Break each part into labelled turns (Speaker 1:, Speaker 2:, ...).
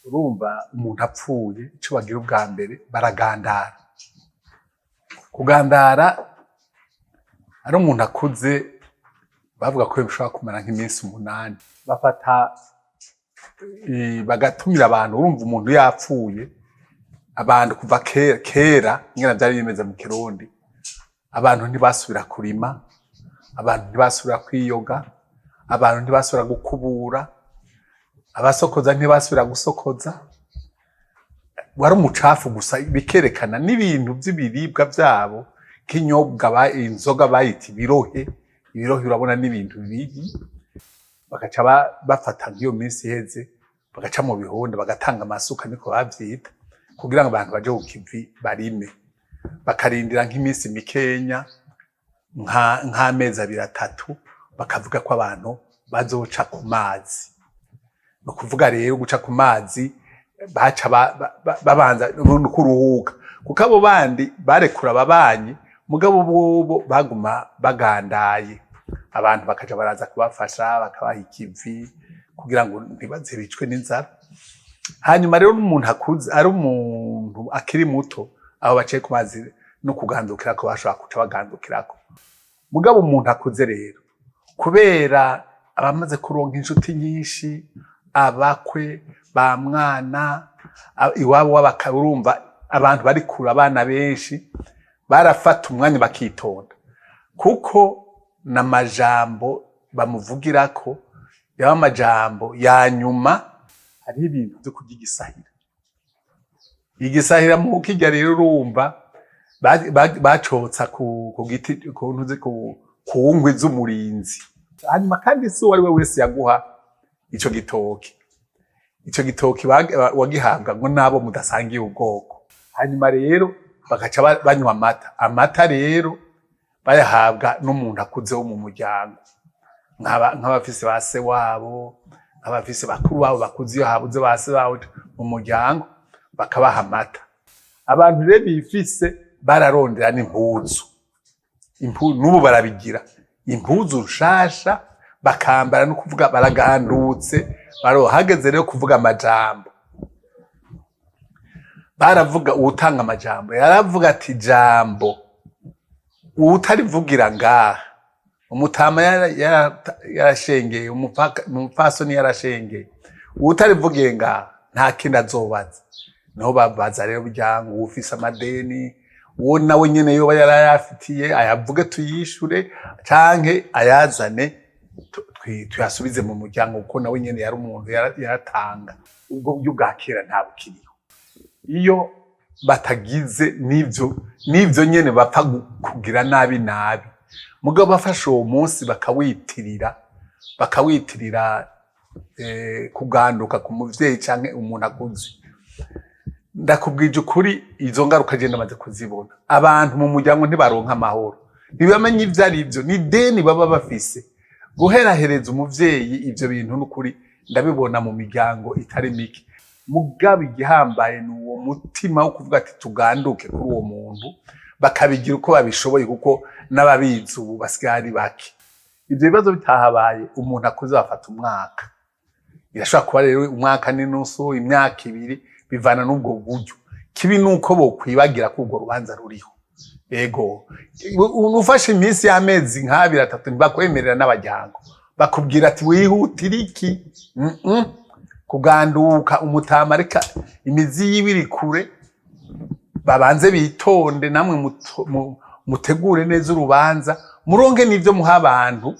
Speaker 1: Urumva, umuntu apfuye, ico bagira ubwa mbere, baragandara. Kugandara, ari umuntu akuze, bavuga ko bishobora kumara nk'iminsi 8. Bafata bagatumira abantu. Urumva, umuntu yapfuye, abantu kuva kera kera, ingene vyari bimeze mu Kirundi, abantu ntibasubira kurima, abantu ntibasubira kwiyoga, abantu ntibasubira gukubura, abasokoza ntibasubira gusokoza, wari umucafu gusa. Bikerekana n'ibintu vy'ibiribwa vyabo, nk'inyobwa, inzoga bayita ibirohe. Ibirohe, urabona, n'ibintu bibi. Bagaca bafata nk'iyo minsi iheze, bagaca mu bihunda, bagatanga amasuka, niko bavyita, kugira ngo abantu baje ku kivi barime. Bakarindira nk'iminsi mikenya, nk'amezi 2, 3, bakavuga ko abantu bazoca ku mazi. Ni ukuvuga rero, guca ku mazi, baca babanza no kuruhuka, kuko abo bandi barekura ababanyi, mugabo bobo baguma bagandaye. Abantu bakaja baraza kubafasha, bakabaha ikivi kugira ngo ntibaze bicwe n'inzara. Hanyuma rero, n'umuntu akuze, ari umuntu akiri muto, aho baciye ku mazi no kugandukirako, bashobora kuca bagandukirako. Mugabo umuntu akuze rero, kubera abamaze kuronka inshuti nyinshi, abakwe ba mwana, iwabo w'abaka, urumva abantu bari kure, abana benshi, barafata umwanya bakitonda, kuko n'amajambo bamuvugirako yaba amajambo ya nyuma. Hariho ibintu vyo kurya igisahira. Igisahira mu kirya rero, urumva, bacotsa ku giti, ku ntuzi, ku nkwi z'umurinzi. Hanyuma kandi si uwo ari we wese yaguha ico gitoki. Ico gitoki wagihabwa ngo nabo mudasangiye ubwoko. Hanyuma rero bagaca banywa amata. Amata rero bayahabwa n'umuntu akuze wo mu muryango, nk'abafise ba se wabo, nk'abafise bakuru babo bakuze. Iyo habuze ba se babo mu muryango, bakabaha amata. Abantu rero bifise bararondera n'impuzu. N'ubu barabigira, impuzu nshasha bakambara, no kuvuga baragandutse. Hageze rero kuvuga amajambo, baravuga, uwutanga amajambo yaravuga ati: "Jambo uwutarivugira ngaha, umutama yarashengeye, umupfasoni yarashengeye, uwutarivugiye ngaha nta kindi azobaza." Niho babaza rero burya ngo uwufise amadeni, uwo nawe nyene yoba yarayafitiye, ayavuge tuyishure, canke ayazane tuyasubize mu muryango, kuko nawe nyene yari umuntu, yaratanga. Ubwo buryo bwa kera nta bukiriho. Iyo batagize n'ivyo nyene, bapfa kugira nabi nabi. Mugabo bafashe uwo munsi bakawitirira kuganduka ku muvyeyi canke umuntu akuze. Ndakubwije ukuri, izo ngaruka je ndamaze kuzibona. Abantu mu muryango ntibaronka amahoro, ntibamenye ivyo ari vyo, ni deni baba bafise guherahereza umuvyeyi. Ivyo bintu n'ukuri ndabibona mu miryango itari mike. Mugabo igihambaye ni uwo mutima wo kuvuga ati: "Tuganduke kuri uwo muntu." Bakabigira uko babishoboye, kuko n'ababizi ubu basigaye ari bake. Ivyo bibazo bitahabaye, umuntu akuze bafata umwaka, irashobora kuba rero umwaka n'inusu, imyaka 2, bivana n'ubwo buryo. Kibi nuko bokwibagira ko urwo rubanza ruriho. Ego, ufashe iminsi y'amezi nk'abiri, 3, ntibakwemerera n'abajyango, bakubwira ati: "Wihutira iki?" Kuganduka umutama, reka imizi yiwe iri kure, babanze bitonde. Namwe mutegure neza urubanza, muronke n'ivyo muha abantu.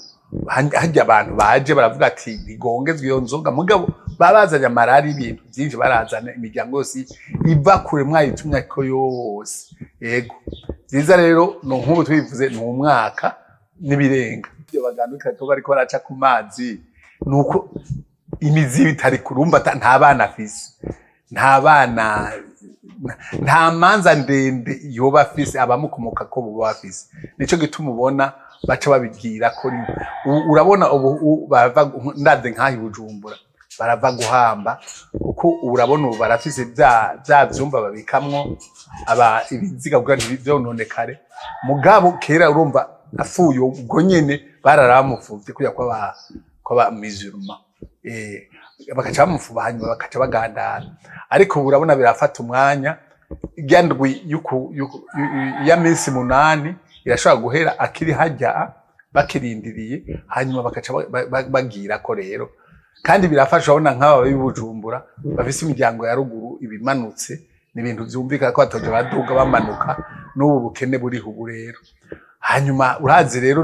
Speaker 1: Harya abantu baje baravuga ati: "Ntigongezwe iyo nzoga." Mugabo baba bazanye amarari, ibintu vyinshi barazana, imiryango yose iva kure mwayitumye ko yose. Yego, vyiza rero no nk'ubu tubivuze, ni umwaka n'ibirenga. Ibyo baganduka ko bariko baraca ku mazi, nuko imizi bitari kurumva, nta bana afise, nta bana, nta manza ndende yoba afise, abamukomoka ko boba bafise. Nico gituma ubona baca babibwira ko urabona ubu bava, ndaze nk'aha i Bujumbura, barava guhamba, kuko urabona ubu barafise vya vyumba babikamwo aba ibiziga kugira ntivyononekare. Mugabo kera, urumva, apfuye ubwo nyene, barara bamufuvye kuja kw'aba musulman. Bakaca bamufuba, hanyuma bakaca bagandara. Ariko ubu urabona birafata umwanya, irya ndwi ya minsi 8 irashobora guhera akiri hajya bakirindiriye, hanyuma bakaca bagirako rero. Kandi birafasha, urabona nk'aba b'i Bujumbura bafise imiryango ya ruguru ibimanutse, ni ibintu vyumvikana ko batoja baduga bamanuka n'ubu bukene buriho ubu rero. Hanyuma urazi rero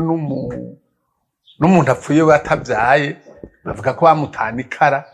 Speaker 1: n'umuntu apfuye batavyaye, bavuga ko bamutana ikara.